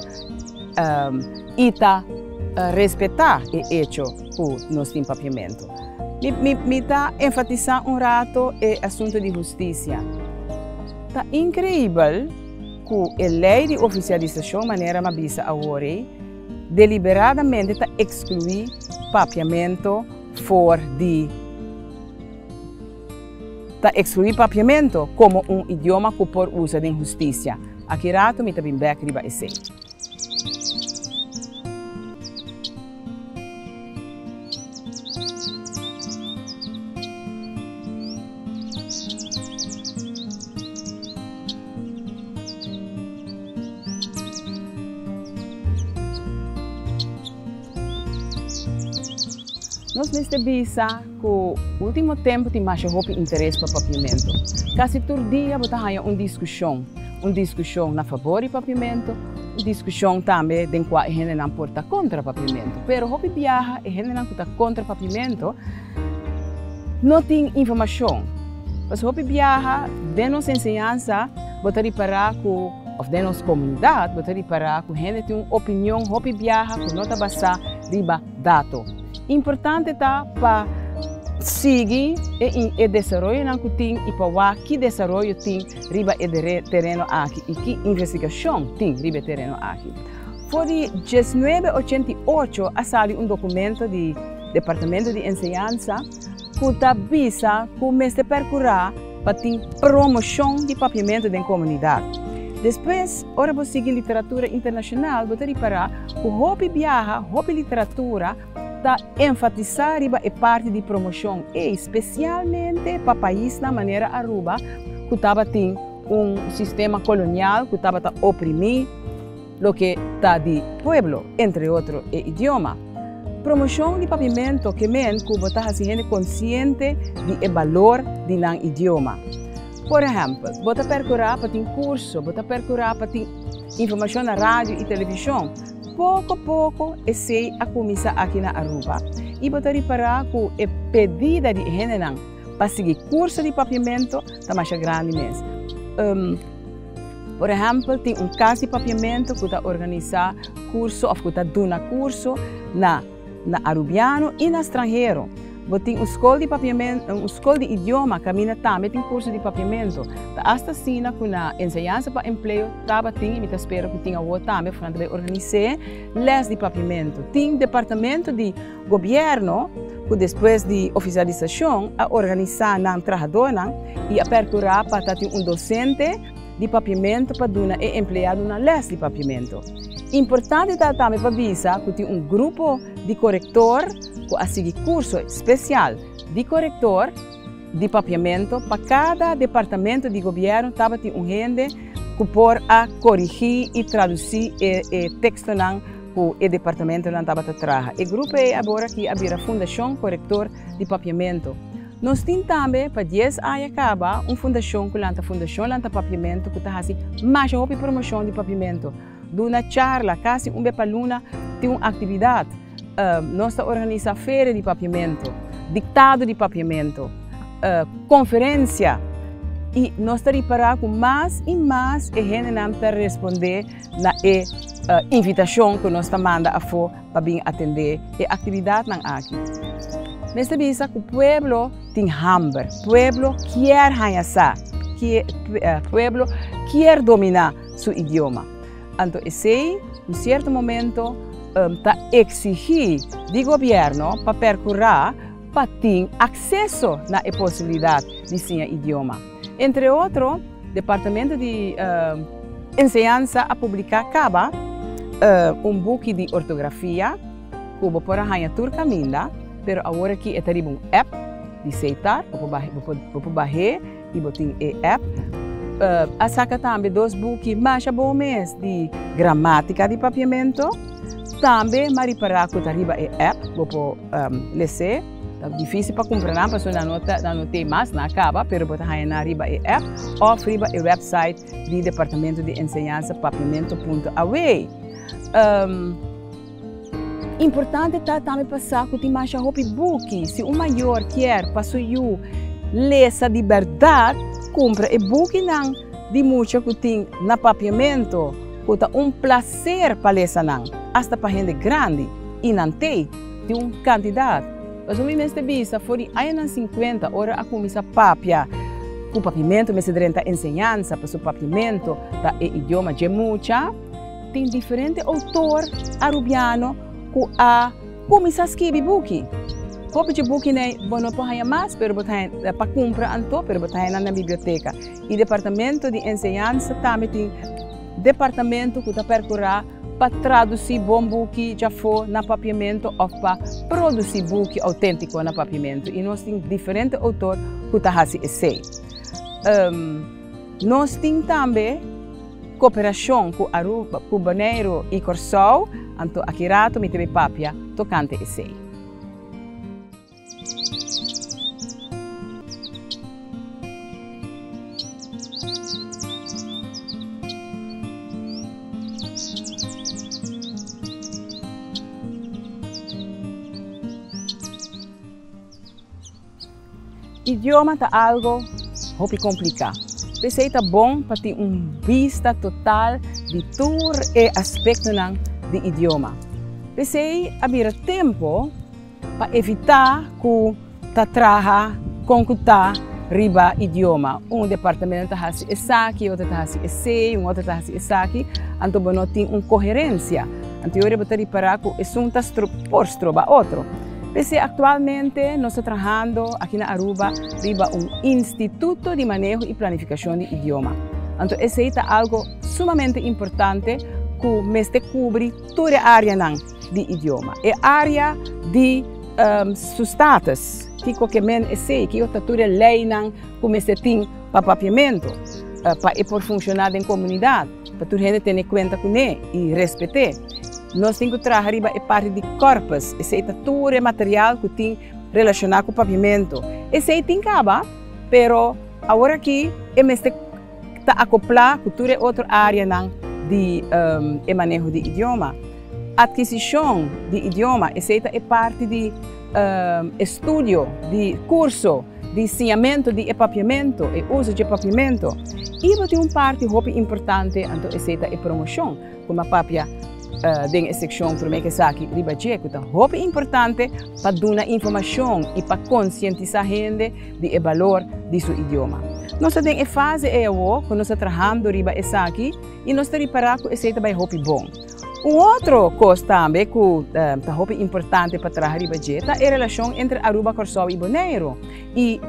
i ta respetá e echo ku nos tin papiamentu. Mi mi ta enfatisá un rato e asuntu di hustisia. Ta inkreibel ku e lei di ofisialisashon manera m'a bisa awor ei deliberadamente ta ekskluí papiamento for di ta ekskluí papiamento komo un idioma ku por usa den hustisia. Aki rato mi ta bin bèk riba esei. Nos mester bisa ku último tempu tin masha hopi interes pa papiamentu. Kasi tur dia bo ta haña un diskushon, un diskushon na fabor di papiamentu, un diskushon tambe den kua e hendenan por ta kontra papiamentu. Pero hopi biaha e hendenan ku ta kontra papiamentu no tin informashon. Pasobra hopi biaha den nos enseñansa bo ta ripará ku, òf den nos komunidat bo ta ripará ku hende tin un opinion hopi biaha ku no ta basá riba dato. Importante ta pa sigui e desaroyonan ku tin i pa wak ki desaroyo tin riba e tereno aki i ki investigashon tin riba e tereno aki. For di diesnuebe ochenta i ocho a sali un dokumento di Departamento di Enseñansa ku ta bisa ku mester perkurá pa tin promoshon di papiamentu den komunidat. Despues, ora bo sigui literatura internashonal, bo ta ripará ku hopi biaha, hopi literatura ta enfatisá riba e parti di promoshon ei, spesialmente pa paisnan manera Aruba ku tabatin un sistema kolonial ku tabata oprimí loke ta di pueblo, entre otro e idioma. Promoshon di papiamentu ke men ku bo ta hasi hende konsiente di e balor di nan idioma. Por ehèmpel, bo ta perkurá pa tin kurso, bo ta perkurá pa tin informashon na radio i televishon. Poko poko esei a kuminsá aki na Aruba i bo ta ripará ku e pedida di e hendenan pa sigui kurso di papiamentu ta masha grandi mes. Por ehèmpel, tin un kas di papiamentu ku ta organisá kurso òf ku ta duna kurso na na arubiano i na stranhero. Bo tin un skol di papiamentu, un skol di idioma kaminda tambe tin kurso di papiamentu. Ta asta asina ku na Enseñansa pa Empleo tabatin i mi ta spera ku tin awor tambe òf nan ta bai organis'é lès di papiamentu. Tin departamento di gobièrnu ku despues di ofisialisashon a organisá nan trahadónan i a pèrkurá pa ta tin un dosente di papiamentu pa duna e empleadonan lès di papiamentu. Importante ta tambe pa bisa ku tin un grupo di korektor ku a sigui kurso spesial di korektor di papiamentu. Pa kada departamento di gobièrnu tabatin un hende ku por a korigí i tradusí e tekstonan ku e departamentonan tabata traha. E grupo ei abor aki a bira Fundashon Korektor di Papiamentu. Nos tin tambe pa dies aña kaba un fundashon ku lanta Fundashon Lanta Papiamentu ku ta hasi masha hopi promoshon di papiamentu. Duna charla kasi un be pa luna tin un aktividat. Nos ta organisá feria di papiamentu, diktado di papiamentu, konferensia i nos ta ripará ku mas i mas e hendenan ta respondé na e invitashon ku nos ta manda afó pa bin atendé e aktividatnan aki. Mester bisa ku pueblo tin hamber, pueblo kier haña sa, pueblo kier dominá su idioma. Anto esei un sierto momento ta eksigí di gobièrnu pa perkurá pa tin akseso na e posibilidat di siña idioma. Entre otro, Departamento di Enseñansa a publiká kaba un buki di ortografia ku bo por a haña tur kaminda, pero awor aki e ta riba un app di Setar, bo por bah'é i bo tin e app. A saka tambe dos buki masha bon mes di gramátika di papiamentu. Tambe m'a ripará ku ta riba e app bo por les'é. Ta difísil pa kumpra nan pasobra nan no ta nan no tin mas, nan a kaba, pero bo ta haña nan riba e app òf riba e wèpsait di Departamento di Enseñansa papiamento punto aw. Importante ta tambe pa sa ku tin masha hopi buki. Si un mayor kier pa su yu lesa di bèrdat, kumpra e bukinan di mucha ku tin na papiamento, ku ta un plaser pa lesa nan, asta pa hende grandi, i nan tei. Tin un kantidat. Pasobra mi mester bisa for di añanan sinkuenta ora a kuminsá papia ku papiamentu mester drenta enseñansa pasobra papiamentu ta e idioma dje mucha, tin diferente outor arubiano ku a kuminsá skibi buki. Hopi dje bukinan bo no por haña mas pero bo ta haña pa kumpra anto pero bo ta haña nan na biblioteka. I departamento di enseñansa tambe tin departamento ku ta perkurá. pa tradusí bon buki djafó na papiamentu òf pa produsí buki outéntiko na papiamentu i nos tin diferente outor ku ta hasi esei. Nos tin tambe koperashon ku Aruba, ku Boneiru i Kòrsou, anto aki rato mi ta bai papia tokante esei. Idioma ta algo hopi kompliká. P'esei ta bon pa tin un bista total di tur e aspektonan di idioma. P'esei a bira tempu pa evitá ku ta traha kon ku ta riba idioma. Un departamento ta hasi esaki, otro ta hasi esei, un otro ta hasi esaki, anto bo no tin un koherensia. Anto yori bo ta ripará ku esun ta por stroba otro. P'esei aktualmente nos ta trahando aki na Aruba riba un Instituto di Maneho i Planifikashon di Idioma. Anto esei ta algo sumamente importante ku mester kubri tur e áreanan di idioma. E área di su status, kiko ke men esei, kiko ta tur e leinan ku mester tin pa papiamentu, pa e por funshoná den komunidat, pa tur hende tene kuenta kuné i respet'é. Nos tin ku traha riba e parti di corpus, esei ta tur e material ku tin relashoná ku papiamentu. Esei tin kaba, pero aworakí e mester ta akoplá ku tur e otro áreanan di e maneho di idioma. Atkisishon di idioma, esei ta e parti di estudio, di kurso, di siñamentu di e papiamentu, e uso dje papiamentu. I bo tin un parti hopi importante, anto esei ta e promoshon, ku mi a papia den e sekshon promé ku esaki riba dje, ku ta hopi importante pa duna informashon i pa konsientisá hende di e balor di su idioma. Nos ta den e fase ei awor ku nos ta trahando riba esaki i nos ta ripará ku esei ta bai hopi bon. Un otro kos tambe ku ta hopi importante pa traha riba dje ta e relashon entre Aruba, Kòrsou i Boneiru i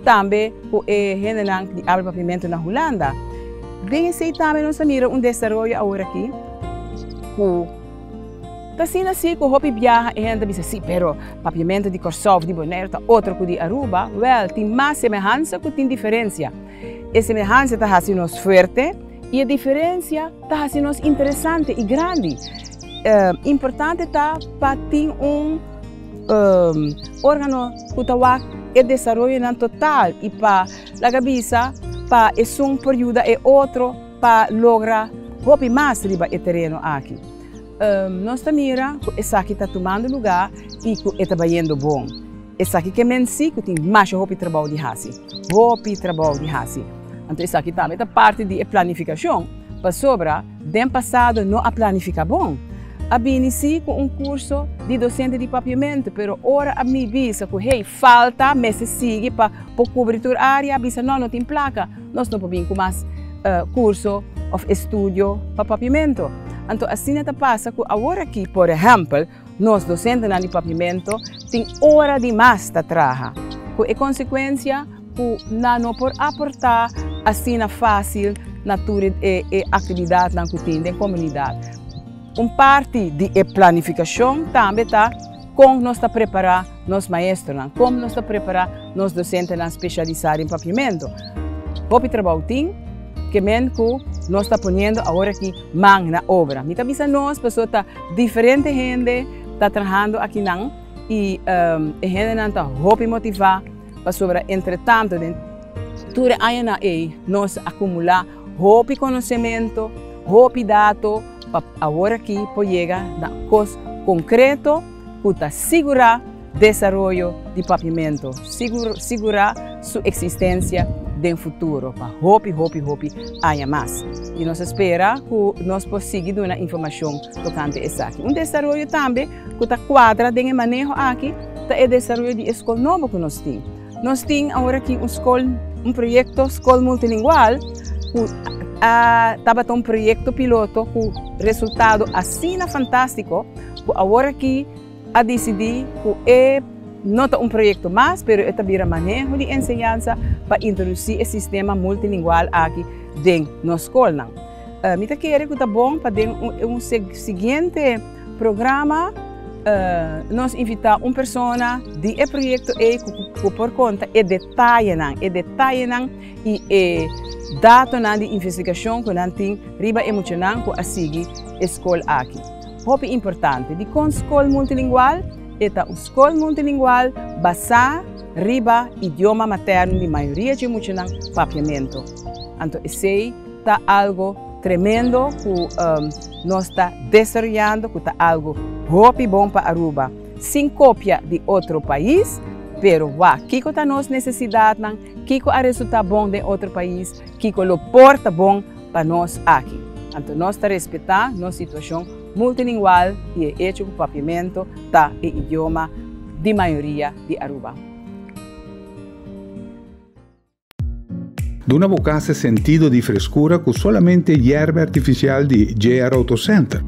tambe ku e hendenan di abla papiamentu na Hulanda. Den esei tambe nos ta mira un desaroyo aworakí ku. Ta asina si ku hopi biaha e hende ta bisa, si, pero papiamentu di Kòrsou òf di Boneiru ta otro ku di Aruba. Wèl, tin mas semehansa ku tin diferensia. E semehansa ta hasi nos fuerte i e diferensia ta hasi nos interesante i grandi. Importante ta pa tin un órgano ku ta wak e desaroyonan total i pa laga bisa pa esun por yuda e otro pa logra hopi mas riba e tereno aki. Nos ta mira ku esaki ta tumando lugá i ku e ta bayendo bon. Esaki ke men si ku tin masha hopi trabou di hasi. Hopi trabou di hasi. Anto esaki tambe ta parti di e planifikashon, pasobra den pasado no a planifiká bon. A bini si ku un kurso di dosente di papiamentu, pero ora a mi bisa ku hey, falta, mester sigui pa por kubri tur área, a bisa no, no tin plaka, nos no por bin ku mas kurso òf estudio pa papiamentu. Anto asina ta pasa ku awor aki, por ehèmpel, nos dosentenan di papiamentu tin ora di mas ta traha, ku e konsekuensia ku nan no por aportá asina fásil na tur e aktividatnan ku tin den komunidat. Un parti di e planifikashon tambe ta kon nos ta prepará nos maestronan, kon nos ta prepará nos dosentenan spesialisá den papiamentu. Hopi trabou tin, ke men ku nos ta poniendo awor aki man na obra. Mi ta bisa nos pasobra ta diferente hende ta trahando akinan i e hendenan ta hopi motivá pasobra entretanto den tur e añanan ei nos a akumulá hopi konosementu, hopi dato pa awor aki por yega na kos konkreto ku ta sigurá desaroyo di papiamentu, sigurá su eksistensia den futuro pa hopi hopi hopi aña mas. I nos a spera ku nos por sigui duna informashon tokante esaki. Un desaroyo tambe ku ta kuadra den e maneho aki ta e desaroyo di e skol nobo ku nos tin. Nos tin awor aki un skol, un proyekto skol multilingual ku a tabata un proyekto piloto ku resultado asina fantástiko ku awor aki a disidí ku e no ta un proyekto mas, pero e ta bira maneho di enseñansa pa introdusí e sistema multilingual aki den nos skolnan. Mi ta kere ku ta bon pa den un siguiente programa nos invitá un persona di e proyekto ei ku por konta e detayenan, e detayenan i e datonan di investigashon ku nan tin riba e muchanan ku a sigui e skol aki. Hopi importante. Dikon skol multilingual? E ta un skol multilingual basá riba idioma materno di mayoria dje muchanan, papiamentu. Anto esei ta algo tremendo ku nos ta desaroyando, ku ta algo hopi bon pa Aruba, sin kopia di otro pais, pero wak kiko ta nos nesesidatnan, kiko a resultá bon den otro pais, kiko lo por ta bon pa nos aki. Anto nos ta respetá nos situashon multilingual i e echo ku papiamentu ta e idioma di mayoria di Aruba. Duna bo kas e sentido di freskura ku solamente yerba artifisial di JR Auto Center.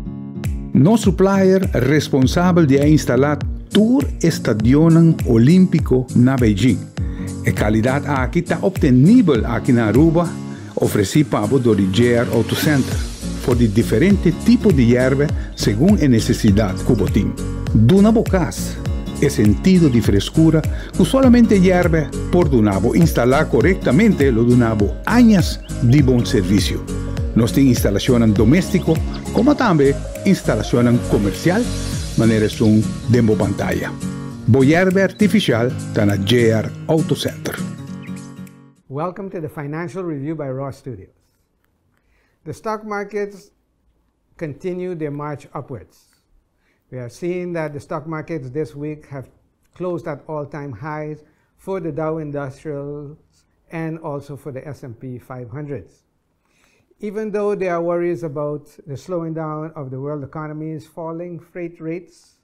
Nos supplier responsabel di a instalá tur e stadionnan olímpiko na Beijing. E kalidat aki ta optenibel aki na Aruba, ofresí pa bo dor di JR Auto Center, for di diferente tipo di yerba segun e nesesidat ku bo tin. Duna bo kas e sentido di freskura Ku solamente yèrbe por duna bo instalá korektamente lo duna bo añas di bon servisio. Nos tin instalashonnan doméstiko komo tambe instalashonnan komersial manera esun den bo pantaya. Bo yèrbe artifisial ta na JR Auto Center. Welcome to the Financial Review by Raw Studios. The stock markets continue their march upwards. We have seen that the stock markets this week have closed at all-time highs for the Dow Industrials and also for the S&P 500s. Even though there are worries about the slowing down of the world economies, falling freight rates,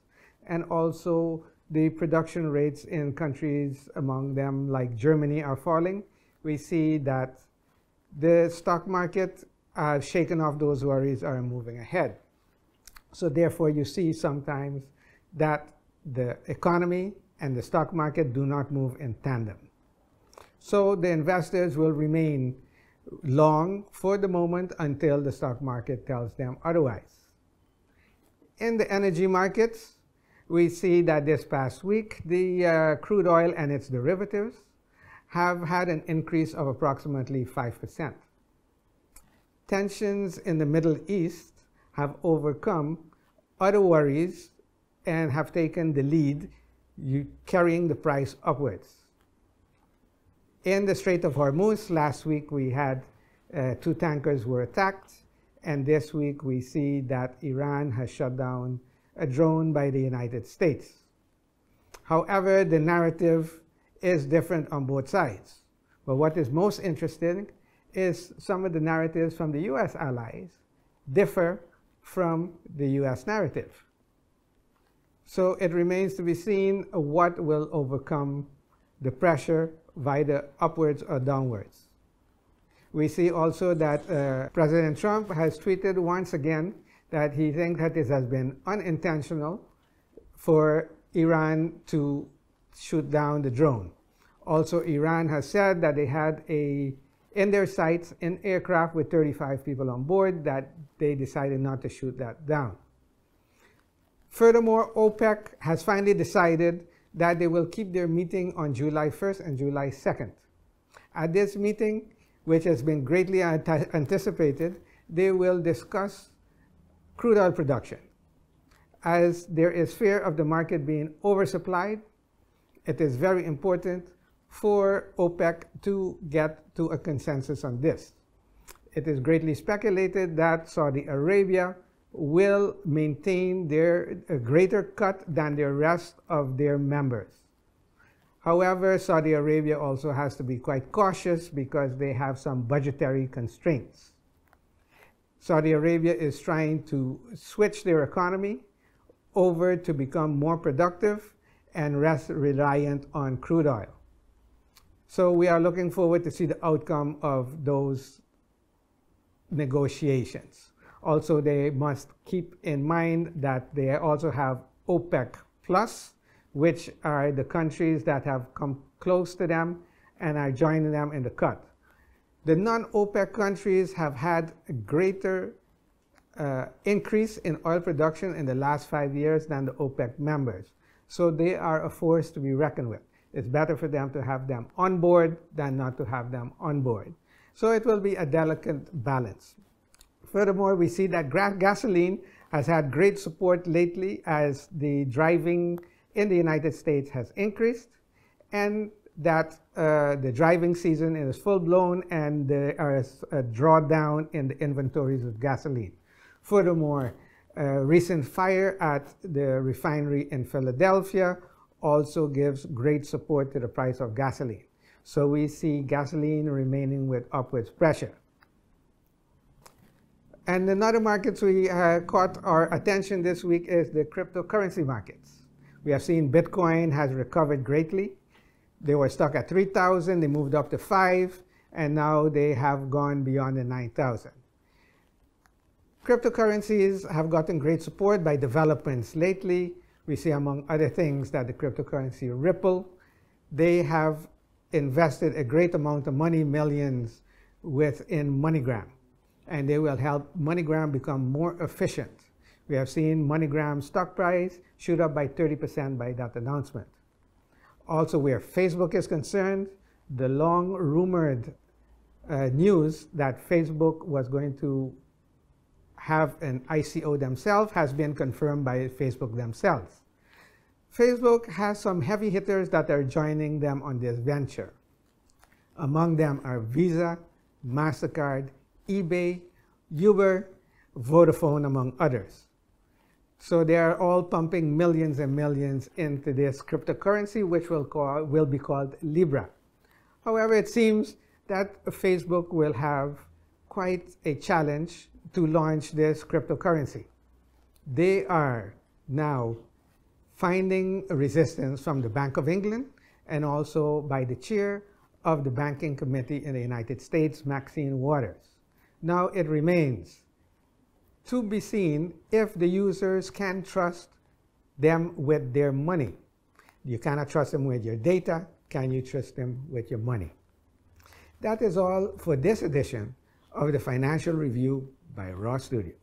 and also the production rates in countries among them like Germany are falling, we see that the stock market has shaken off those worries are moving ahead. So therefore, you see sometimes that the economy and the stock market do not move in tandem. So the investors will remain long for the moment until the stock market tells them otherwise. In the energy markets, we see that this past week, the crude oil and its derivatives have had an increase of approximately 5%. Tensions in the Middle East have overcome other worries and have taken the lead, carrying the price upwards. In the Strait of Hormuz, last week we had 2 tankers were attacked, and this week we see that Iran has shut down a drone by the United States. However, the narrative is different on both sides. But what is most interesting is some of the narratives from the US allies differ from the US narrative. So it remains to be seen what will overcome the pressure, either upwards or downwards. We see also that President Trump has tweeted once again that he thinks that this has been unintentional for Iran to shoot down the drone. Also, Iran has said that they had a in their sights an aircraft with 35 people on board, that they decided not to shoot that down. Furthermore, OPEC has finally decided that they will keep their meeting on July 1st and July 2nd. At this meeting, which has been greatly anticipated, they will discuss crude oil production. As there is fear of the market being oversupplied, it is very important for OPEC to get to a consensus on this. It is greatly speculated that Saudi Arabia will maintain their a greater cut than the rest of their members. However, Saudi Arabia also has to be quite cautious because they have some budgetary constraints. Saudi Arabia is trying to switch their economy over to become more productive and less reliant on crude oil. So we are looking forward to see the outcome of those negotiations. Also, they must keep in mind that they also have OPEC Plus, which are the countries that have come close to them and are joining them in the cut. The non-OPEC countries have had a greater increase in oil production in the last 5 years than the OPEC members. So they are a force to be reckoned with. It's better for them to have them on board than not to have them on board. So it will be a delicate balance. Furthermore, we see that gasoline has had great support lately as the driving in the United States has increased and that the driving season is full blown and there is a drawdown in the inventories of gasoline. Furthermore, a recent fire at the refinery in Philadelphia also gives great support to the price of gasoline. So we see gasoline remaining with upwards pressure. And another markets we caught our attention this week is the cryptocurrency markets. We have seen Bitcoin has recovered greatly. They were stuck at 3,000, they moved up to 5, and now they have gone beyond the 9,000. Cryptocurrencies have gotten great support by developments lately. We see, among other things, that the cryptocurrency Ripple, they have invested a great amount of money, millions, within MoneyGram. And they will help MoneyGram become more efficient. We have seen MoneyGram stock price shoot up by 30% by that announcement. Also, where Facebook is concerned, the long rumored news that Facebook was going to have an ICO themselves has been confirmed by Facebook themselves. Facebook has some heavy hitters that are joining them on this venture. Among them are Visa, MasterCard, eBay, Uber, Vodafone, among others. So they are all pumping millions and millions into this cryptocurrency, which will be called Libra. However, it seems that Facebook will have quite a challenge to launch this cryptocurrency. They are now finding resistance from the Bank of England and also by the chair of the Banking Committee in the United States, Maxine Waters. Now it remains to be seen if the users can trust them with their money. You cannot trust them with your data. Can you trust them with your money? That is all for this edition of the Financial Review by Raw Studios.